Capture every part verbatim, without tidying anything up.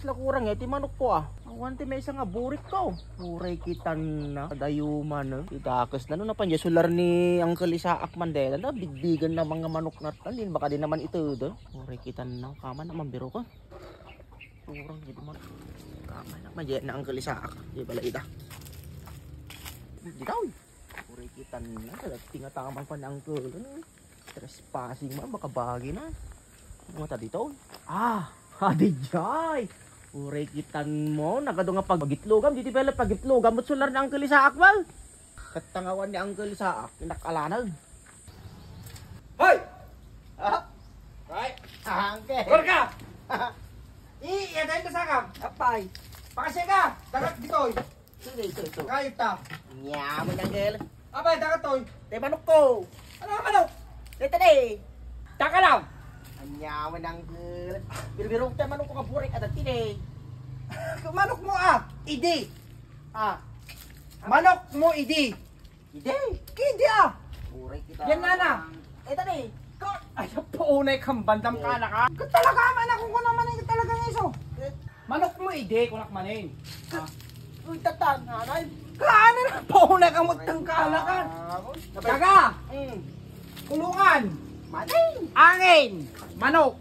Nakurang iti manok ko, ah. Awan ti maysa nga burik ko. Uray kitan na. Kadayuman, eh. Idakes na no napan diay solar ni Uncle Isaak Mandela. Na, bigbigan na mga manok na tan. Din baka di naman ito, do. Uray kitan na. Kaman naman biro ko. Kurang iti manok. Kaman naman diay na Uncle Isaak. Di bala ida. Di daw. Uray kitan na. Tingataman pa ni Uncle. Ano? Trespassing man, makabagi na. Mata dito. Ah, adi jay. Uray kitan mo, nagado nga pagitlogam, diti pala pagitlogam, but solar ni Uncle Isaak, bal? Katangawan ni Uncle Isaak, inakalanag. Hoy! Ah? Hoy! Angke! Gorka! I, iya tayo kasakam. Apay. Pakasya ka, dagat ditoy. Ito, ito, ito. Kayo ta. Nya, mananggel. Abay, dagat toy. Te manok ko. Ano nga manok? Ito na eh. Taka lang. Anya, mananggel. Birbirong te manok ko nga burik at tine. Manok mo, ah. Idi. Ah. Manok mo, idi. Idi. Idi, ah. Burik kita. Yan, nana. Ito na eh. Ka, ay, paunay kang bandam ka na ka. Ka talaga, man, ako ko naman yung talaga nga iso. Eh, Manok mo, idi, kunak manin. Ah. Uy, tatan, anay. Kaano na, pauna ka magtangkalakan. Ah, Taga! Mm. Kulungan! Manin! Angin! Manok!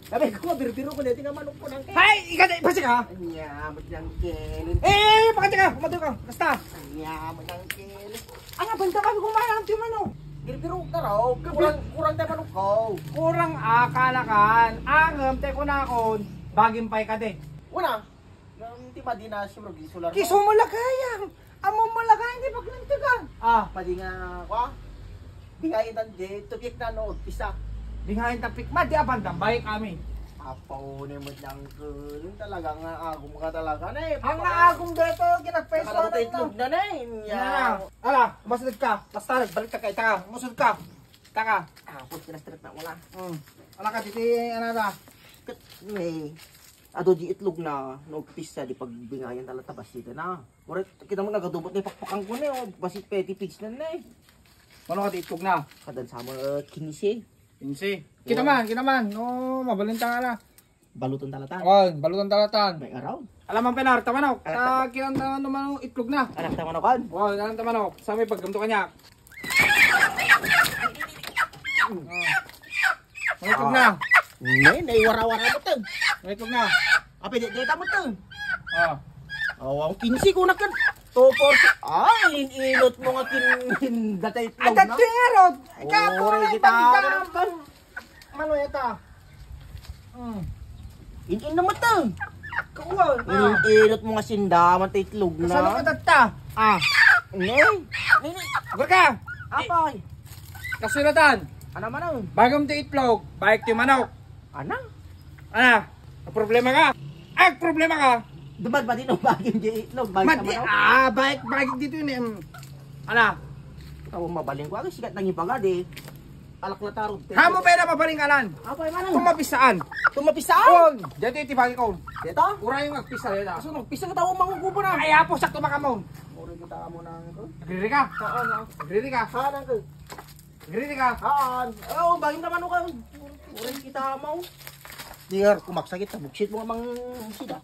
Sabi ko, birbiro ko na, iti nga manok ko nang kaya. Hay! Ika, ipasi ka! Anya, ba't nang kelin? Eh, pakati ka! Umato ka! Basta! Anya, ba't nang kelin? Ala, banta kami kumain ang timan, oh. Birbiro ka raw. Kurang, kurang tayo manok ko. Kurang akalakan. Angem, te kunakon. Bagim pay ka, de. Una, nang ti madina, siguro, gisular mo. Kiso mo lagayang. Amo mo lagayang, di paglantigan. Ah. Padi nga, kwa? Di nga itan, di, tupik na, no, pisa. Di nga itan, pik, ma, di abandam, baik kami. Apo, ne mo lang, talaga nga, agum ka talaga, ne. Ang agum dito, kinagpeswa na, itlog na, ne. Nya. Ala, umasunod ka. Basta nagbalik ka, ita ka. Umasunod ka. Ita ka. Ah, put, kinastret na wala. Hmm. Ala ka, dito, ano na. Kat, may, ado di itlog na, no, pisa, di pagbingayan talaga, basita na. Uray, kita mo, nagadubot na yung pakpakan ko na, oh. Basit petty pigs na na, eh. Ano ka, di itlog na? Kadan sama, eh, kinse. Kinse. Kita man, kita man. No, mabalin ta nga na. Baluton talatan. Oh, baluton talatan. May araw. Alam ang penar, tamanok. Anak Ta kilang na naman ang itlog na. Anak tamanok kan. Oh, anak tamanok. Sa may paggamto kanya. May itlog na. Nay, nay, wara-wara mo to. May itlog na. Ape, di, di ta mo to. Oh. Oh, ang kinsi ko na kan. Two forty. Ay, in-inot mo nga kin-, kin-, datay itlog na. Atat ko nga rod. Ikaw, Oray kita. Pagdam. Mano yata? Hmm. In-in naman to. Kawan. Ah. In-inot mo nga sindaman ta itlog na. Kasano ka tatta? Ah. Ne? Ne, ne. Ugar ka. Apay. Kasulatan. Ano man ang? Bagam ti itlog, baik ti manok. Ana? Ana? Ang problema ka? Ang problema ka? Dumad ba din ang bagim di itlog? Baik Madi, naman ako. Ah, baik, baik dito yun eh. Mm. Ana? Tawang mabaling ko. Ang sikat nang ibaga di. Alak na tarod. Hamo pera mabaling alan. Apa yung manang? Tumapisaan. Tumapisaan? On. Dito iti bagay ko. Dito? Uray yung agpisa dito. Kaso nagpisa ka tao mangukubo na. Ay, apo, sakto ba ka mo? Uri kita mo na ito. Agriri ka? Saan na? Agriri ka? Saan ang ko? Agriri ka? Saan? Oo, bagay naman ko. Uri kita mo. Diyor, kumaksakit. Buksit mo mang sida.